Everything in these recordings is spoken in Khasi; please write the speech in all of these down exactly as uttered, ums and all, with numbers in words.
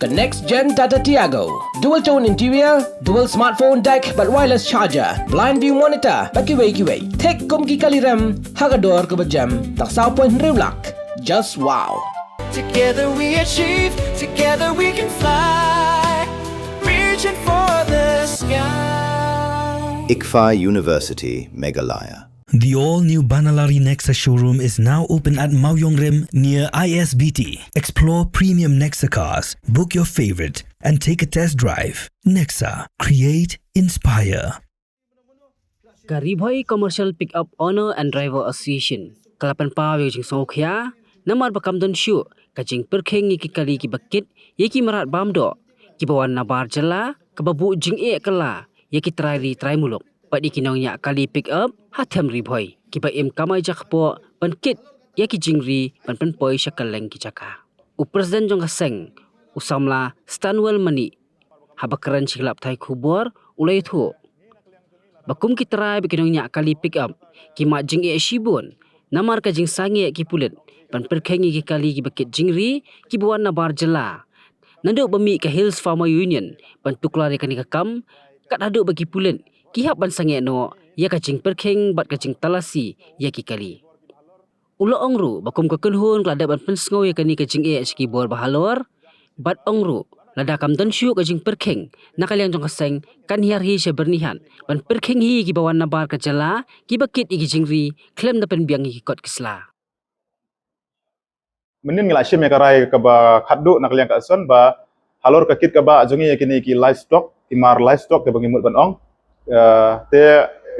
The next gen Tata Tiago. Dual tone interior, dual smartphone deck bad wireless charger, blind view monitor bad kiwei kiwei. Thik kum ki kali rem ha ka dor kaba jem, tang saw point hynriew lak. Just wow. Together we achieve, together we can fly, reaching for the sky. ICFAI University, Meghalaya. The all-new Banalari Nexa showroom is now open at Mawiongrim near I S B T. Explore premium Nexa cars, book your favorite, and take a test drive. Nexa, create, inspire. Ka Ri Bhoi Commercial Pickup Owner and Driver Association ka la pynpaw ïa ka jingsngewkhia namar ba kam don shuh ka jingpyrkhing ïa ki kali kiba kit ïa ki mrad bam doh kiba wan nabar jylla, kaba buh jingeh kylla ïa ki trai ri trai muluk bad ïa ki nongñiah kali pickup ha them Ri Bhoi kiba im kamai jakpoh ban kit ïa ki jingri ban pynpoi sha kylleng ki jaka. U President jong ka seng, u samla Stanwell Manih, haba kren sha ki lad pathai khubor, u la ïathuh ba kum ki trai bad ki nongñiah kali pickup ki mad jingeh shibun namar ka jingsangeh ki pulit ban pyrkhing ïa ki kali kiba kit jingri kiba wan nabar jylla. Naduh ba mih ka Hills Farmer Union ban tuklar ïa kane ka kam, kat haduh ba ki pulit ki hap ban sangeh noh ïa ka jingpyrkhing bad ka jingtalasi ïa ki kali. U la ong ruh ba kum ka kynhun ka la dep ban pynsngew ïa kane ka jingeh sha ki bor ba halor, bad ong ruh lada kam don shuh ka jingpyrkhing, na ka liang jong ka seng kan hiar hi sha Byrnihat ban pyrkhing hi ïa kiba wan nabar ka jylla kiba kit ïa ki jingri khlem da pynbiang ïa ki kot ki sla. Mynnin ngi la shim ïa ka rai kaba khatduh na ka liang ka association ba halor ka kit kaba jong ngi ïa kine ki livestock, ki mar livestock kaba ngi mut ban ong. Eh, te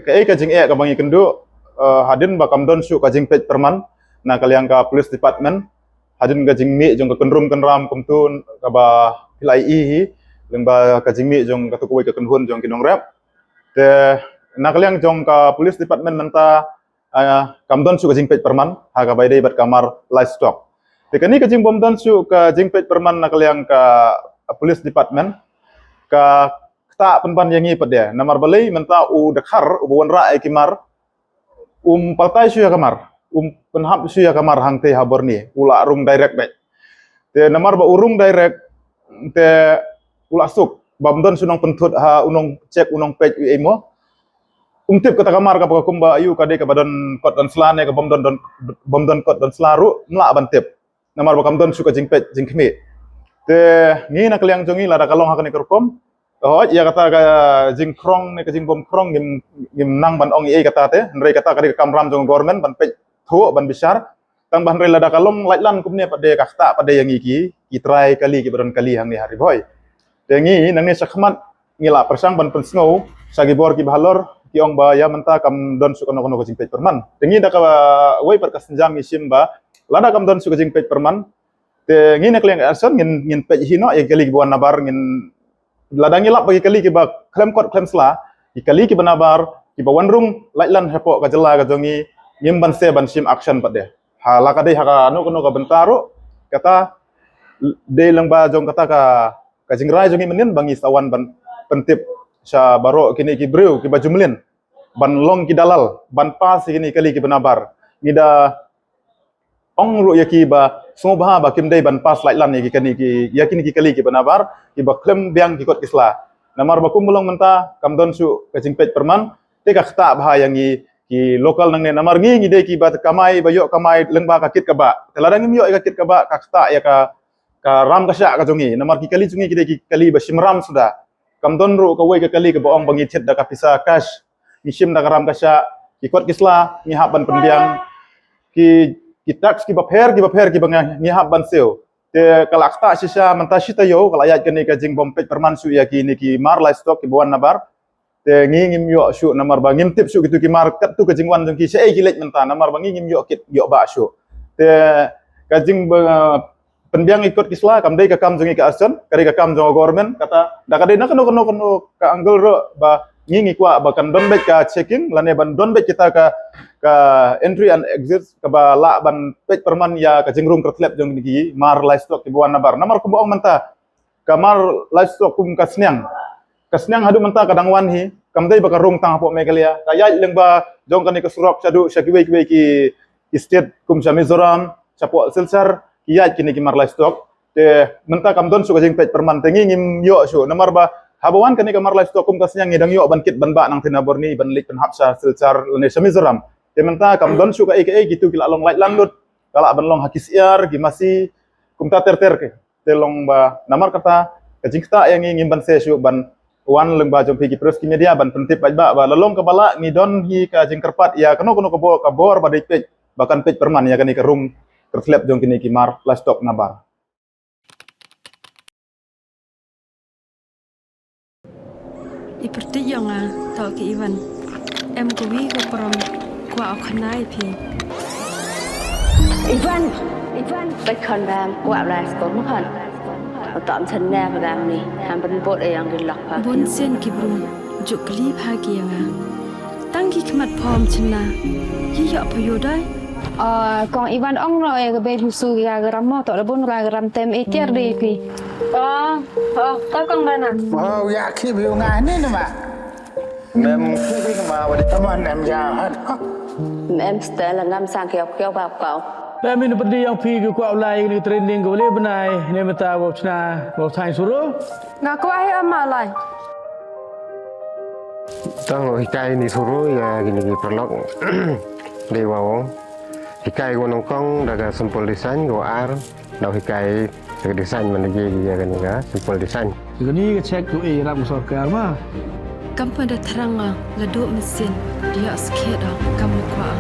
kaei ka jingeh kaba ngi kynduh, eh, hadien ba kam don shuh ka jingpeit pyrman na ka liang ka police department, hadien ka jingmih jong ka kynrum kynram kumtu kaba phi la ïohi hi, lyngba ka jingmih jong katu kawei ka kynhun jong ki nongrep. Te na ka liang jong ka police department mynta, ah, kam don shuh ka jingpeit pyrman ha kaba ïadei bad ka mar livestock. Te kane ka jingbym don shuh ka jingpeit pyrman na ka liang ka police department ka ktah pynban ïa ngi pat de. Namar balei mynta u dkhar uba wanrah ïa ki mar um paltai shuh ïa ka mar, um pynhap shuh ïa ka mar hangtei ha bor ne, u la rung direct beit. Te namar ba u rung direct te u la suk, bym don shuh u nongpynthut ha, u nongcheck, u nongpeit ei ei mo. Um tip kata ka mar kaba kumba aïu, ka dei kaba don kot don sla ne ka bym don, don, bym don kot don sla ruh, um lah ban tip. Namar ba kam don shuh ka jingpeit jingkhmih. Te ngi na ka liang jong ngi lada ka long ha kane ka rukom, hooid ïa kata ka jingkhrong ne ka jingbym khrong ngim, ngim nang ban ong ei ei kata te, hynrei kata ka dei ka kamram jong government ban peit thuh ban bishar. Tang ba hynrei lada ka long laitlan kumne pat de ka ktah pat de ïa ngi ki, ki trai kali kiba don kali hangne ha Ri Bhoi. Te ngi nangne shakhmat ngi la pyrshang ban pynsngew sha ki bor kiba halor, ki ong ba ïa mynta kam don shuh kano kano ka jingpeit pyrman. Te ngi da kawei pat ka sienjam ngi shim ba lada kam don shuh ka jingpeit pyrman, te ngi na ka liang ka association ngin, ngin peit hi noh ïa ki kali kiba wan nabar, ngin, lada ngi lap ba ki kali kiba khlem kot khlem sla, ki kali kiba nabar, kiba wan rung laitlan hapoh ka jylla ka jong ngi, ngim banse ban shim action pat de. Ha la ka dei ha kano kano ka bynta ruh, kata dei lyngba jong kata ka, ka jingrai jong ngi mynnin ba ngi sa wan ban pyntip sha baroh kine ki briew kiba ju mlien ban long ki dalal ban pass ïa kine ki kali kiba nabar. Ngi da ong ruh ïa ki ba sngewbha ba kim dei ban pass laitlan ïa ki kane ki, ïa kine ki kali kiba nabar, kiba khlem biang ki kot ki sla. Namar ba kumba long mynta kam don shuh ka jingpeit pyrman, te ka ktah bha ïa ngi ki local nangne, namar ngi ngi dei kiba kamai, ba ïoh kamai lyngba ka kit kaba. Te lada ngim ïoh ïa ka kit kaba, ka ktah ïa ka, ka ram ka shah ka jong ngi. Namar ki kali jong ngi ki dei ki kali ba shim ram suda. Kam don ruh kawei ka kali kaba ong ba ngi thied da ka pisa cash. Ngi shim da ka ram ka shah, ki kot ki sla ngi hap ban pynbiang, ki, ki tax kiba pher kiba pher kiba ngi, ngi hap ban siew. Te ka la ktah shisha mynta shi taïew ka la ïaid kane ka jingbym peit pyrman shuh ïa kine ki mar livestock kiba wan nabar. Te ngi ngim ïoh shuh namar ba ngim tip shuh kitu ki mar katto ka jingwan jong ki shaei ki leit mynta, namar ba ngi ngim ïoh kit ïoh bah shuh. Te ka jing ba pynbiang ïa ki kot ki sla kam dei ka kam jong ngi ka association, ka dei ka kam jong ka government. Kata da ka dei na kano kano kano ka angle ruh ba ngi ngi kwah ba kan don beit ka checking lane ban don beit kita ka, ka entry and exit kaba lah ban peit pyrman ïa ka jingrung kyrthlep jong ki mar livestock kiba wan nabar. Namar kumba ong mynta, ka mar livestock kum ka sniang. Ka sniang haduh mynta ka dang wan hi, kam dei ba ka rung tang hapoh Meghalaya. Ka ïaid lyngba jong kane ka surok shaduh sha kiwei kiwei ki, ki state kum sha Mizoram, shapoh Silchar, ki ïaid kine ki mar livestock. Te mynta kam don shuh ka jingpeit pyrman te ngi ngim ïoh shuh namar ba haba wan kane ka Mar Livestock kum ka sniang ngi dang ïoh ban kit ban bah nangta na Borni ban leit pynhap sha Silchar lane sha Mizoram. Te mynta kam don shuh kaei kaei, kitu ki la long lait lan lut, ka lah ban long ha ki syiar, ki masi, kumta ter ter ki. Te long ba namar kata ka jingktah ïa ngi ngim banse shuh ban wan lyngba jong phi ki press ki media ban pyntip paidbah ba la long kaba lah ngi don hi ka jingkyrpad ïa kano kano ka bor, ka bor ba dei peit ba kan peit pyrman ïa kane ka rung kyrtlep jong kine ki Mar Livestock nabar. I pyrthei ïa nga, toh ki Ivan. Em kawi ka prom, kwah u khana ïa phi. Ivan, Ivan, bad khon bam, kwah bla skor ma khon. Utam sen ne ba dang ni, ham ban bot e yang di lok pa. Bun sien ki bru, juk kli pha ki ïa nga. Tang ki khmat phom chynna, ki ïoh pha ïoh dai. Ah, kong Ivan ong no e ka bei husu ki ka gram mo, toh da bun ka gram tem e tiar de phi. Oh, oh, ka kong bana. Oh, ya ki bi nga ni nama. Mem ki bi nama wadi. Taman em ya hat. Mem stel ngam sang kiau kiau ba kau. Mem in pedi yang phi ki kwah lai ni training ko le benai ne meta bo chna bo thai suru. Nga kwah hi ama lai. Tang hikai ni suru ya gini ki perlok. Dei wow. Hikai ko nongkong da ka simple design ko ar. Dau hikai ka design man ye ye ka ni ka simple design. Ka ni ka check tu e ram sorkar ma. Kam pa da thrang nga la duk mesin. Dia skhet ah kam kwah.